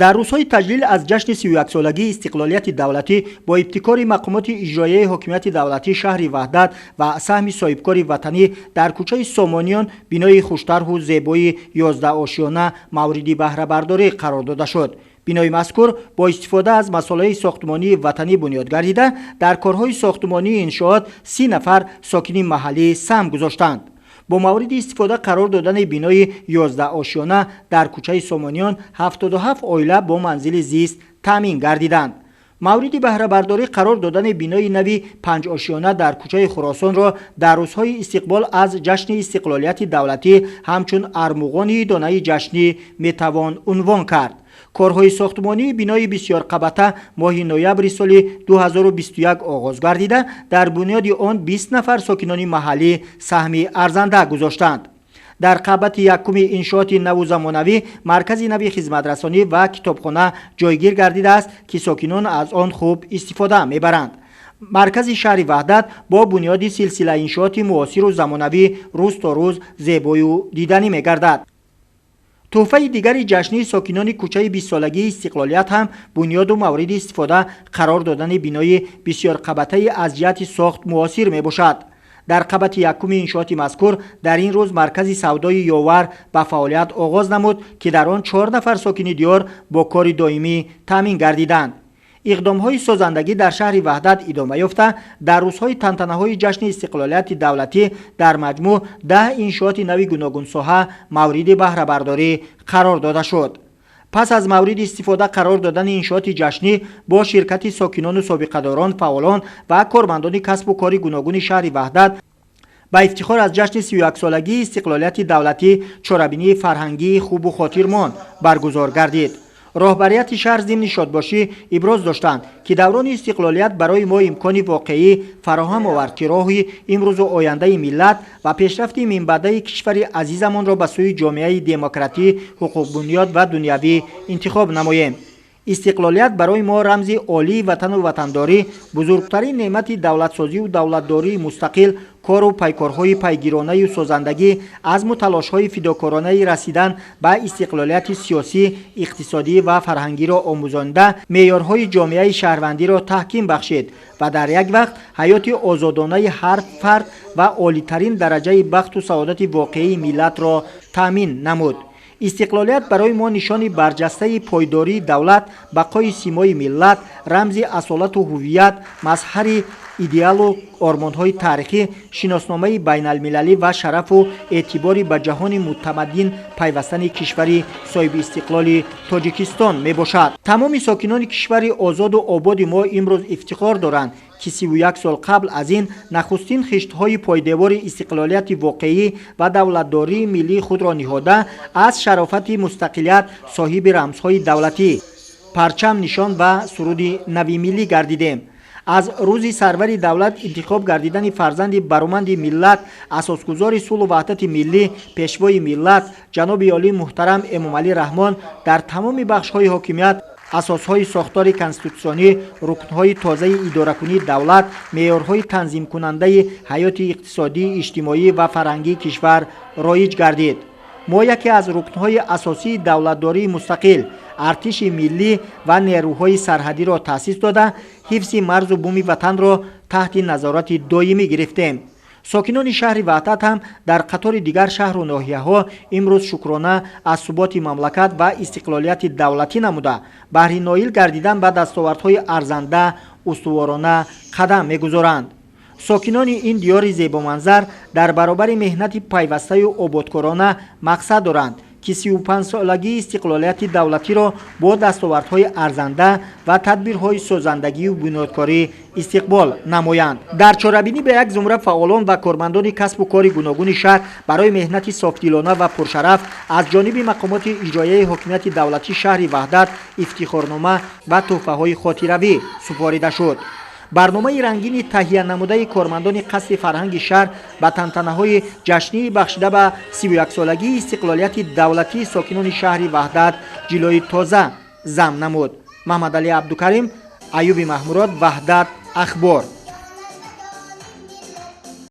Дар рӯзҳои таҷлил аз ҷашни 31-солагии истиқлолияти давлатӣ бо ибтикори мақомоти иҷроияи ҳокимияти давлатии шаҳри Ваҳдат ва саҳми соҳибкори ватанӣ дар кӯчаи Сомониён бинои хуштарҳу зебои 11-ошёна мавриди баҳрабардорӣ қарор дода шуд. Бинои мазкур бо истифода аз масолеҳи сохтмонии ватанӣ бунёд гардида, дар корҳои сохтмонии иншоот 30 нафар сокини маҳаллӣ саҳм гузоштанд. Бо мавриди истифода қарор додани бинои 11-ошёна дар кӯчаи Сомониён 77 оила бо манзили зист таъмин гардиданд. Мавриди баҳрабардорӣ қарор додани бинои нави панҷошёна дар кӯчаи Хуросонро дар рӯзҳои истиқбол аз ҷашни истиқлолияти давлатӣ ҳамчун армуғони донаи ҷашнӣ метавон унвон кард. Корҳои сохтмонии бинои бисёрқабата моҳи ноябри соли 2021 оғоз гардида, дар бунёди он 20 нафар сокинони маҳаллӣ саҳми арзанда гузоштанд. Дар қабати якуми иншооти наву замонавӣ маркази нави хизматрасонӣ ва китобхона ҷойгир гардидааст, ки сокинон аз он хуб истифода мебаранд. Маркази шаҳри Ваҳдат бо бунёди силсила иншооти муосиру замонавӣ рӯз то рӯз зебою диданӣ мегардад. Тӯҳфаи дигари ҷашнии сокинони кӯчаи 20-солагии истиқлолият ҳам бунёду мавриди истифода қарор додани бинои бисёрқабатаи аз ҷиҳати сохт муосир мебошад. Дар қабати якуми иншооти мазкур дар ин рӯз маркази савдои Ёвар ба фаъолият оғоз намуд, ки дар он чор нафар сокини диёр бо кори доимӣ таъмин гардиданд. Иқдомҳои созандагӣ дар шаҳри Ваҳдат идома ёфта, дар рӯзҳои тантанаҳои ҷашни истиқлолияти давлатӣ дар маҷмӯъ 10 иншооти нави гуногунсоҳа мавриди баҳрабардорӣ қарор дода шуд. Пас аз мавриди истифода қарор додани иншооти ҷашнӣ бо ширкати сокинону собиқадорон, фаъолон ва кормандони касбу кори гуногуни шаҳри Ваҳдат ба ифтихор аз ҷашни 31-солагии истиқлолияти давлатӣ чорабинии фарҳангии хубу хотирмон баргузор гардид. Роҳбарияти шаҳр зимни шодбошӣ иброз доштанд, ки даврони истиқлолият барои мо имкони воқеӣ фароҳам овард, ки роҳи имрӯзу ояндаи миллат ва пешрафти минбаъдаи кишвари азизамонро ба сӯи ҷомеаи демократӣ, ҳуқуқбунёд ва дунявӣ интихоб намоем. Истиқлолият барои мо рамзи олии ватану ватандорӣ, бузургтарин неъмати давлатсозию давлатдории мустақил, кору пайкорҳои пайгиронаю созандагӣ, азму талошҳои фидокоронаи расидан ба истиқлолияти сиёсӣ, иқтисодӣ ва фарҳангиро омӯзонида, меъёрҳои ҷомеаи шаҳрвандиро таҳким бахшид ва дар як вақт ҳаёти озодонаи ҳар фард ва олитарин дараҷаи бахту саодати воқеии миллатро таъмин намуд. Истиқлолият барои мо нишони барҷастаи пойдории давлат, бақои симои миллат, рамзи асолату ҳувият, мазҳари идеалу ормонҳои таърихӣ, шиносномаи байналмилалӣ ва шарафу эътибори ба ҷаҳони мутамаддин пайвастани кишвари соҳибистиқлоли Тоҷикистон мебошад. Тамоми сокинони кишвари озоду ободи мо имрӯз ифтихор доранд, ки 31 сол қабл аз ин нахустин хиштҳои пойдевори истиқлолияти воқеӣ ва давлатдории миллии худро ниҳода, аз шарофати мустақилият соҳиби рамзҳои давлатӣ, парчам, нишон ва суруди нави миллӣ гардидем. Аз рӯзи сарвари давлат интихоб гардидани фарзанди бароманди миллат, асосгузори сулҳу ваҳдати миллӣ, пешвои миллат, ҷаноби олӣ муҳтарам Эмомалӣ Раҳмон дар тамоми бахшҳои ҳокимият асосҳои сохтори конститутсионӣ, рукнҳои тозаи идоракунии давлат, меъёрҳои танзимкунандаи ҳаёти иқтисодӣ, иҷтимоӣ ва фарҳангии кишвар роиҷ гардид. Мо яке аз рукнҳои асосии давлатдории мустақил, артиши миллӣ ва нерӯҳои сарҳадиро таъсис дода, ҳифзи марзу буми ватанро таҳти назорати доимӣ гирифтем. Сокинони шаҳри Ваҳдат ҳам дар қатори дигар шаҳру ноҳияҳо имрӯз шукрона аз суботи мамлакат ва истиқлолияти давлатӣ намуда, баҳри ноил гардидан ба дастовардҳои арзанда устуворона қадам мегузоранд. Сокинони ин диёри зебоманзар дар баробари меҳнати пайвастаю ободкорона мақсад доранд, ки 35-солагии истиқлолияти давлатиро бо дастовардҳои арзанда ва тадбирҳои созандагию бунёдкорӣ истиқбол намоянд. Дар чорабинӣ ба як зумра фаъолон ва кормандони касбу кори гуногуни шаҳр барои меҳнати софдилона ва пуршараф аз ҷониби мақомоти иҷроияи ҳокимияти давлатии шаҳри Ваҳдат ифтихорнома ва тӯҳфаҳои хотиравӣ супорида шуд. Барномаи рангини таҳия намудаи кормандони қасри фарҳанги шаҳр ба тантанаҳои ҷашнии бахшида ба 31-солагии истиқлолияти давлатии сокинони шаҳри Ваҳдат ҷилои тоза зам намуд. Маҳмадалӣ Абдукарим, Аюби Маҳмурод, Ваҳдат, Ахбор.